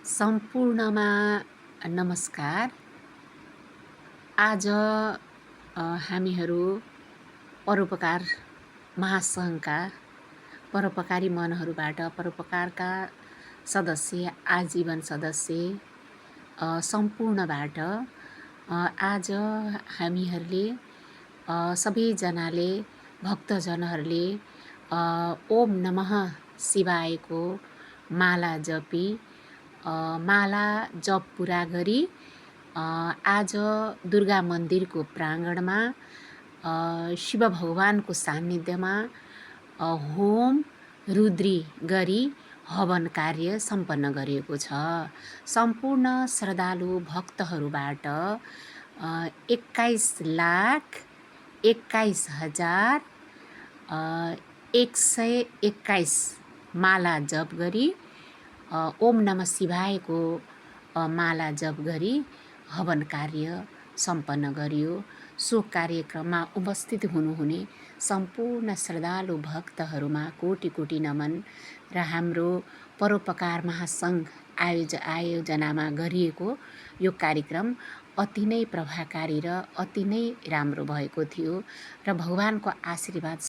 सम्पूर्णमा नमस्कार। आज हामीहरू परोपकार महासङ्घका परोपकारी मनहरूबाट परोपकारका सदस्य आजीवन सदस्य सम्पूर्णबाट आज हामीहरूले सबैजनाले भक्तजनहरूले ओम नमः शिवायको माला जपी माला जप पुरा गरी आज दुर्गा मन्दिरको प्राङ्गणमा शिव भगवानको सान्निध्यमा होम रुद्री गरी हवन कार्य सम्पन्न गरिएको छ। सम्पूर्ण श्रद्धालु भक्तहरूबाट 21,21,121 माला जप गरी ओम नमः शिवायको माला जप गरी हवन कार्य सम्पन्न गरियो। सो कार्यक्रममा उपस्थित हुनुहुने सम्पूर्ण श्रद्धालु भक्तहरूमा कोटि कोटि नमन र हाम्रो परोपकार महासङ्घ आयोजनामा गरिएको यो कार्यक्रम अति नै प्रभावकारी र अति नै राम्रो भएको थियो र भगवानको आशीर्वाद